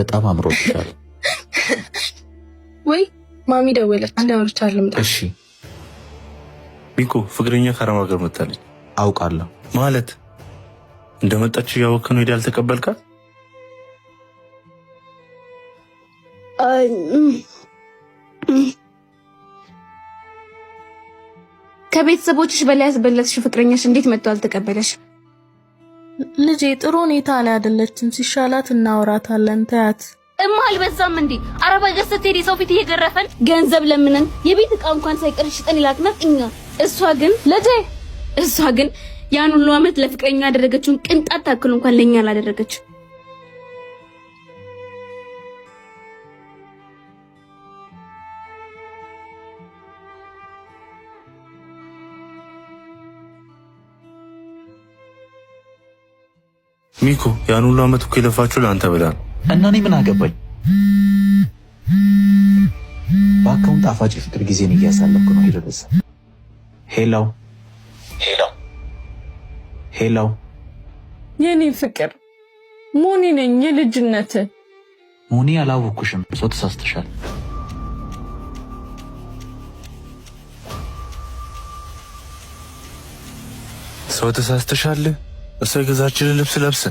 በጣም አምሮብሻል። ወይ ማሚ ደወለች። አንድ አውርቻለሁ ልምጣ። እሺ። ሚኮ ፍቅረኛ ከአረብ ሀገር መታለች። አውቃለሁ። ማለት እንደመጣች እያወቅህ ነው ሄደህ ያልተቀበልካት? ከቤተሰቦችሽ በላይ ያስበለጥሽ ፍቅረኛሽ እንዴት መጥቶ አልተቀበለሽ? ልጄ ጥሩ ሁኔታ ላይ አይደለችም። ሲሻላት እናወራታለን። ተያት። እማ አልበዛም እንዴ? አረብ ሀገር ስትሄድ የሰው ፊት እየገረፈን ገንዘብ ለምነን የቤት ዕቃ እንኳን ሳይቀር ሽጠን የላክናት እኛ። እሷ ግን ልጄ እሷ ግን ያን ሁሉ ዓመት ለፍቅረኛ ያደረገችውን ቅንጣት ታክል እንኳን ለኛ አላደረገችም። ሚኮ ያን ሁሉ ዓመት እኮ የለፋችሁ ለአንተ ብላ ነው። እና እኔ ምን አገባኝ? በአካውንት ጣፋጭ የፍቅር ጊዜን እያሳለፍኩ ነው። ሄዶ ሄሎ ሄሎ ሄሎ፣ የኔ ፍቅር ሞኒ ነኝ፣ የልጅነት ሞኒ። አላወኩሽም። ሰው ተሳስተሻል። ሰው ተሳስተሻል። እሷ የገዛችልን ልብስ ለብሰ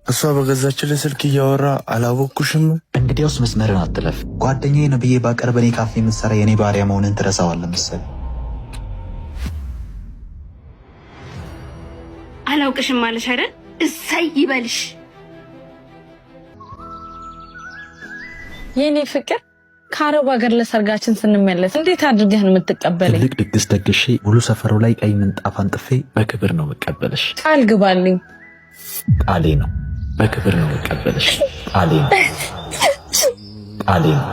እሷ በገዛችልን ስልክ እያወራ አላወኩሽም። እንግዲያውስ መስመርን አትለፍ። ጓደኛዬ ነው ብዬ ባቀርብ እኔ ካፌ የምትሰራ የኔ ባሪያ መሆንን ትረሳዋለህ መሰለኝ። አላውቅሽም አለሽ አይደል? እሰይ ይበልሽ የኔ ፍቅር። ከአረብ ሀገር ለሰርጋችን ስንመለስ እንዴት አድርገህ ነው የምትቀበለኝ? ትልቅ ድግስ ደግሼ ሙሉ ሰፈሩ ላይ ቀይ ምንጣፍ አንጥፌ በክብር ነው የምቀበልሽ። ቃል ግባልኝ። ቃሌ ነው። በክብር ነው የምቀበልሽ። ቃሌ ነው። ቃሌ ነው።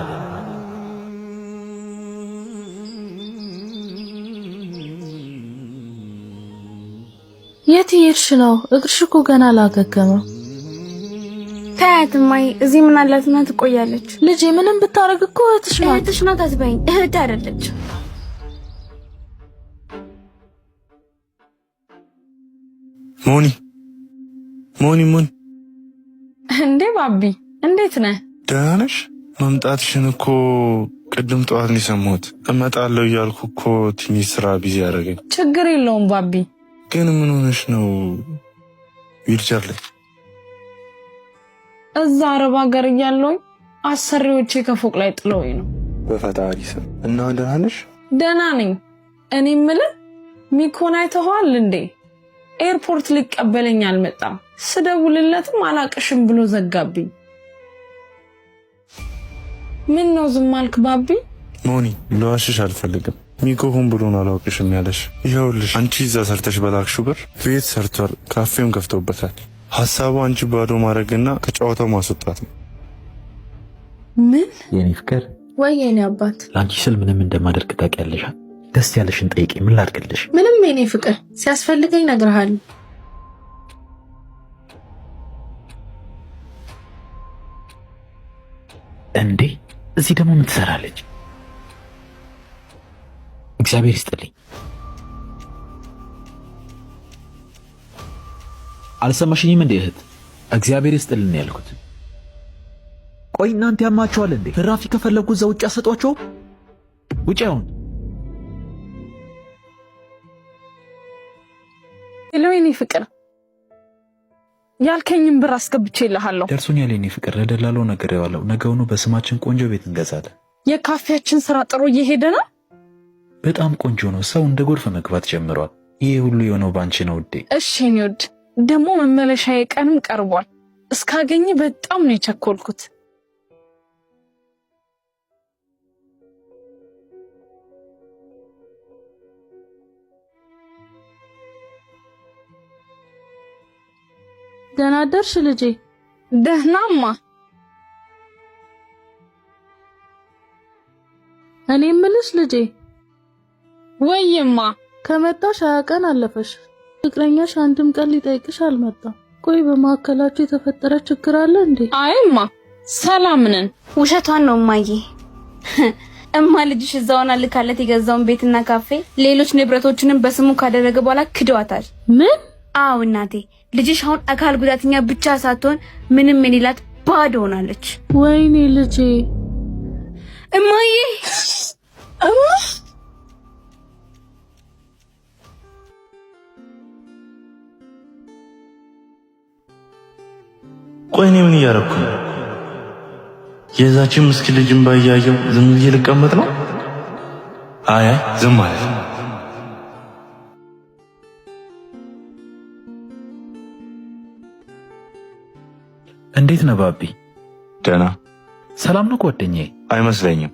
የት እየሄድሽ ነው? እግርሽ እኮ ገና አላገገመም። ተያት እማዬ፣ እዚህ ምን አላትና ትቆያለች። ልጄ ምንም ብታረግ እኮ እህትሽ ናት። እህትሽ ናት አትበይኝ፣ እህት አይደለች። ሞኒ ሞኒ ሞኒ። እንዴ ባቢ እንዴት ነህ? ደህና ነሽ? መምጣትሽን እኮ ቅድም ጠዋት ነው የሰማሁት። እመጣለሁ እያልኩ እኮ ትንሽ ስራ busy ያደረገኝ። ችግር የለውም ባቢ። ግን ምን ሆነሽ ነው ዊልቸር ላይ? እዛ አረብ ሀገር እያለሁኝ አሰሪዎቼ ከፎቅ ላይ ጥለውኝ ነው። በፈጣሪ ስም። እና ደህና ነሽ? ደህና ነኝ። እኔ የምልህ ሚኮን አይተኸዋል እንዴ? ኤርፖርት ሊቀበለኝ አልመጣም። ስደውልለትም አላቅሽም ብሎ ዘጋብኝ። ምን ነው ዝም አልክ ባቢ? ሞኒ ለዋሽሽ አልፈልግም። ሚኮ ሆን ብሎ ነው አላውቅሽም ያለሽ። ይኸውልሽ አንቺ እዛ ሰርተሽ በላክሽው ብር ቤት ሰርቷል፣ ካፌም ከፍቶበታል። ሀሳቡ አንቺ ባዶ ማድረግና ከጨዋታው ማስወጣት ነው። ምን የኔ ፍቅር ወይ የኔ አባት፣ ለአንቺ ስል ምንም እንደማደርግ ታውቂያለሽ። ደስ ያለሽን ጠይቂ። ምን ላድርግልሽ? ምንም የኔ ፍቅር፣ ሲያስፈልገኝ እነግርሃለሁ። እንዴ እዚህ ደግሞ ምን ትሰራለች? እግዚአብሔር ይስጥልኝ። አልሰማሽኝም እንዴ እህት? እግዚአብሔር ይስጥልን ያልኩት። ቆይ እናንተ ያማችኋል እንዴ? ትራፊ ከፈለጉ እዛ ውጭ አሰጧቸው። ውጭ አሁን። ሄሎ የኔ ፍቅር፣ ያልከኝም ብር አስገብቼልሃለሁ። ደርሶኛል የኔ ፍቅር። ለደላላው ነግሬዋለሁ። ነገውኑ በስማችን ቆንጆ ቤት እንገዛለን። የካፌያችን ስራ ጥሩ እየሄደ ነው። በጣም ቆንጆ ነው። ሰው እንደ ጎርፍ መግባት ጀምሯል። ይሄ ሁሉ የሆነው ባንቺ ነው ውዴ። እሺ የኔ ውድ፣ ደግሞ መመለሻዬ ቀንም ቀርቧል። እስካገኝ በጣም ነው የቸኮልኩት። ደህና አደርሽ ልጄ። ደህናማ። እኔ የምልሽ ልጄ። ወይማ ከመጣሽ 20 ቀን አለፈሽ። ፍቅረኛሽ አንድም ቀን ሊጠይቅሽ አልመጣም። ቆይ በመካከላችሁ የተፈጠረ ችግር አለ እንዴ? አይማ ሰላም ነን። ውሸቷን ነው እማዬ። እማ ልጅሽ እዛውና ልካለት የገዛውን ቤትና ካፌ፣ ሌሎች ንብረቶችንም በስሙ ካደረገ በኋላ ክደዋታል። ምን? አዎ እናቴ፣ ልጅሽ አሁን አካል ጉዳተኛ ብቻ ሳትሆን ምንም የሌላት ባዶ ሆናለች። ወይኔ ልጄ። እማዬ እማ ቆይ እኔ ምን እያደረኩ ነው? የዛችን ምስኪን ልጅ እንባ እያየሁ ዝም ብዬ ልቀመጥ ነው? አይ አይ ዝም ማለት። እንዴት ነው ባቢ? ደህና። ሰላም ነው ጓደኛዬ? አይመስለኝም።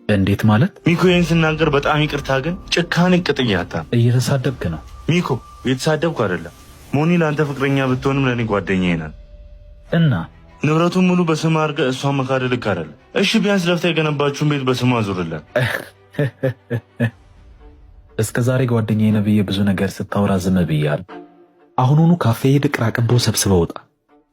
እንዴት ማለት? ሚኮ ይህን ስናገር በጣም ይቅርታ፣ ግን ጭካኔ ቅጥያታ። እየተሳደብክ ነው? ሚኮ እየተሳደብኩ አይደለም። ሞኒ ለአንተ ፍቅረኛ ብትሆንም ለእኔ ጓደኛዬ ናት። እና ንብረቱን ሙሉ በስም አድርገህ እሷን መካድ ልክ አይደለም። እሺ ቢያንስ ለፍታ የገነባችሁን ቤት በስሟ አዙርላት። እስከ ዛሬ ጓደኛዬ ነህ ብዬ ብዙ ነገር ስታወራ ዝም ብያለሁ። አሁኑኑ ካፌ ሄደህ ቅራቅንቦ ሰብስበህ ውጣ።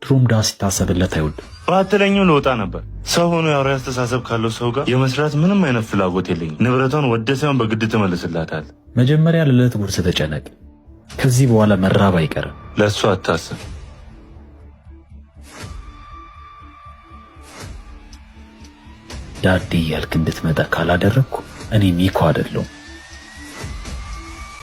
ድሮም ዳ ሲታሰብለት አይወድም። ባትለኝም ልወጣ ነበር። ሰው ሆኖ የአውሬ አስተሳሰብ ካለው ሰው ጋር የመስራት ምንም አይነት ፍላጎት የለኝም። ንብረቷን ወደ ሳይሆን በግድ ትመልስላታል። መጀመሪያ ለዕለት ጉርስ ተጨነቅ። ከዚህ በኋላ መራብ አይቀርም። ለእሱ አታስብ። ዳዴ እያልክ እንድትመጣ ካላደረግኩ እኔ ሚኮ አይደለሁም።